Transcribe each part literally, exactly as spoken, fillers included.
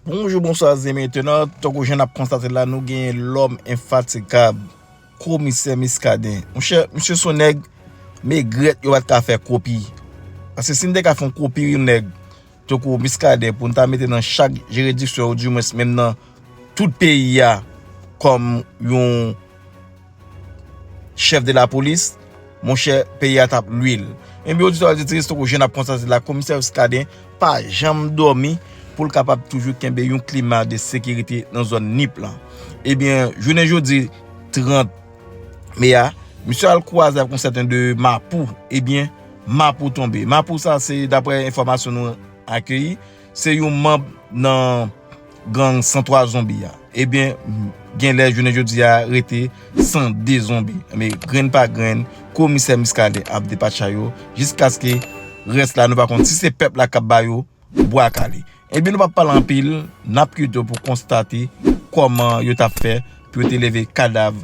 Bonjou, bonswa, zanmi entènot. Tankou jan n ap konstate la, nou genyen lòm enfatigab, Komisè Muscadin. Monchè, misye se yon nèg, megrèt yo pa t ka fè kopi. Paske si n te ka fè yon kopi yon nèg, tankou Muscadin, pou n ta mete nan chak jiridiksyon, oudimwens menm nan tout peyi a, kòm yon chèf de lapolis, monchè, peyi a t ap lwil. Ebyen, oditè, oditris, tankou jan n ap konstate la, Komisè Muscadin pa janm dòmi pou l kapab toujou kenbe yon klima de sekirite nan zòn Nip lan. Ebyen, jounen jodi trant me a, misye al kwaze avèk yon sèten de Mapou. Ebyen, Mapou tonbe. Mapou sa, se daprè enfòmasyon nou akeyi, se yon manm nan gang san twa Zonbi a. Ebyen, genlè jounen jodi a rete san de Zonbi. Men grenn pa grenn, Komisè Muscadin ap depatcha yo, jiskaske rès la nou pa konn si se pèp la k ap ba yo bwa kale. Ebyen, nou p ap pale anpil, n ap kite w pou konstate kòman yo t ap fè pou yo te leve kadav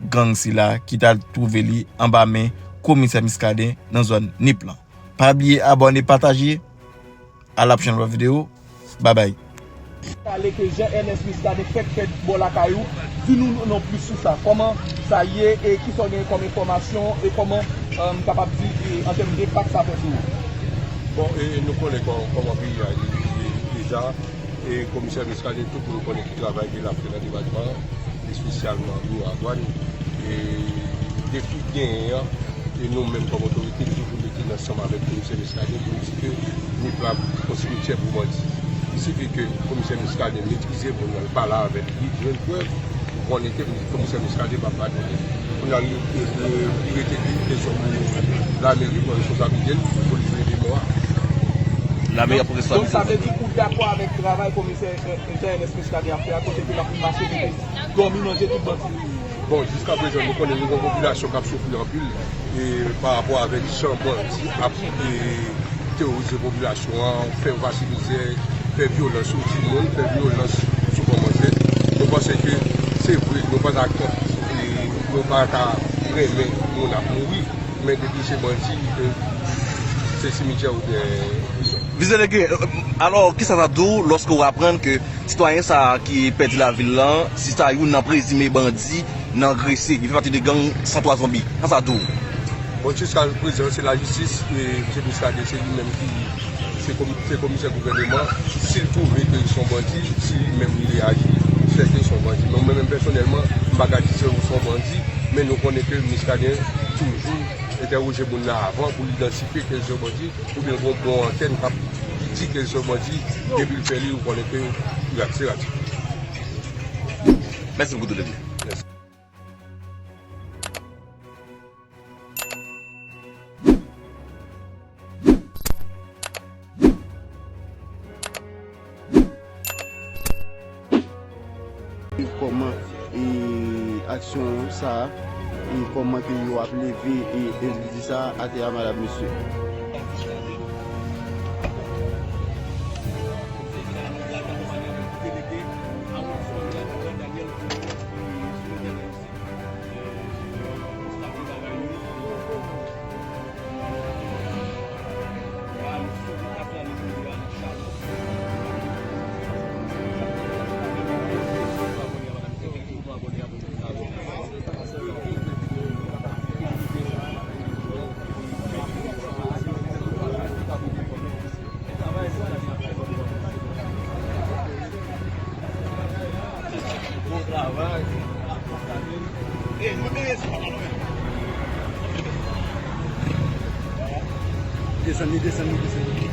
gang sila ki t al twouve li anba men Komisè Muscadin nan zòn Nip lan. Pa bliye abòne, pataje. A la pwochèn lòt videyo. Babay. Pale ke Jean Ernest Muscadin fèk fèt bò lakay ou. Di nou non plis sou sa. Kòman sa ye e kisa w genyen kòm enfòmasyon e kòman, e, m kapab di, e, an tèm de enpak sa fè sou ou? Bon, e, nou konnen kò-, kòman peyi a ye, ye deja. E Komisè Muscadin, tout moun konnen ki travay ke l ap fè nan depatman an, espesyalman biro a dwàn. E defi genyen an, e nou menm kòm otorite, nou toujou mete n ansanm avèk Komisè Muscadin pou n di ke Nip la ap yon simityè pou bandi. Il sifi ke Komisè Muscadin metrize moun nan, l pale avèk li, jwenn prèv, ou konnen ke Komisè Muscadin p ap padone. Kounye a, li, li, li rete li, kesyon pou lameri pran responsablite l, pou li jwenn de mò a. Lameri ap pran responsablite l. Donk, sa vle di ou dakò avèk travay Komisè, e, Jean Ernest Muscadin ap fè a, kote ke l ap mache mete dòmi manje tout bandi? Bon, jiskaprezan, nou konnen nou gen yon popilasyon k ap soufri anpil, e, pa rapò avèk jan bandi ap, e, teworize popilasyon an, fè yo pase mizè, fè vyolans sou timoun, fè vyolans sou fanm ansent. Nou panse ke se vre, nou pa dakò, e, nou pa ta renmen moun ap mouri, men depi se bandi, e, se simityè oubyen prizon. Vice-délégué, e, alò, kisa sa di w lòske w aprann ke sitwayen sa a ki pèdi lavi l lan, se ta youn nan prezime bandi nan Gresye, ki fè pati de gang san twa Zonbi? Sa sa di w? Bon, jiska prezan, se lajistis, e, Misye Muscadin, se li menm ki, se komi-, se komisè gouvèneman. Si l twouve ke l se yon bandi, si li menm li reyaji, sèke l se yon bandi. Men mwen menm pèsonèlman, m pa ka di se yon bandi, men nou konnen ke Muscadin toujou entèwoje moun nan avan pou l idantifye ke l se yon bandi, oubyen l gen yon bon antèn k ap di ke l se yon bandi, depi l fè li, ou konnen ke l ap se radyo. Mèsi bokou, Doudou. Mèsi. Kòman, e, aksyon sa a, e, kòman ke yo ap leve, e, endividi sa a atè a, madam, mesye? Desann li, desann li, desann li.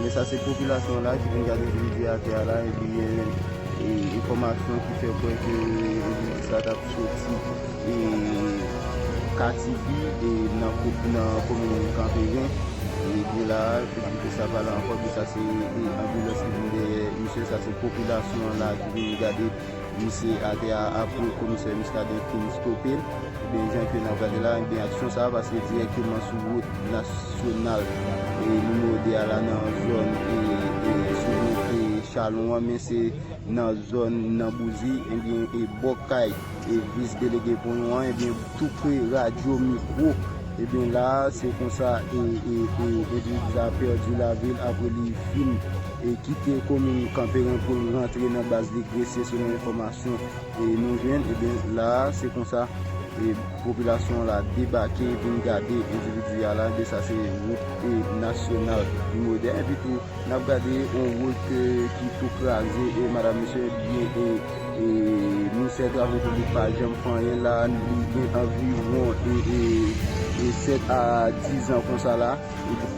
Men sa se popilasyon la ki vin gade endividi atè a la, ebyen, e, enfòmasyon ki fè kwè ke endividi sa t ap soti, e, Katibi, e, nan ko-, nan komin Kanperen. Ebyen la, pou di ke sa pa la ankò, ebyen sa se, e, anbilans ki vin dèyè misye, sa se popilasyon an la ki vin gade misye atè a apre komisè Muscadin fin stope l. Ebyen, jan ke n ap gade la, ebyen, aksyon sa a pase dirèkteman sou wout nasyonal, e, nimewo de a la nan zòn, e, e, sou wout, e, Chalon an, men se nan zòn nan Bouzi, ebyen, e, bò kay, e, vis delege Ponyon an, ebyen, tou pre radyo mikwo, ebyen, la a, se konsa, e, e, e, endividi sa a pèdi lavi l apre li fin e kite komin Kanperen pou l rantre nan baz li Gresye, selon enfòmasyon e nou jwenn. Ebyen, la a, se konsa e popilasyon an la debake, vin gade endividi a la. Ebyen, sa se wout e nasyonal modèn. Epi tou, n ap gade yon wout e ki tou kraze, e madanm, mesye, byen e e ministè travo piblik pa janm fè anyen la. Li gen anviwon e e e sèt a diz an konsa la, epi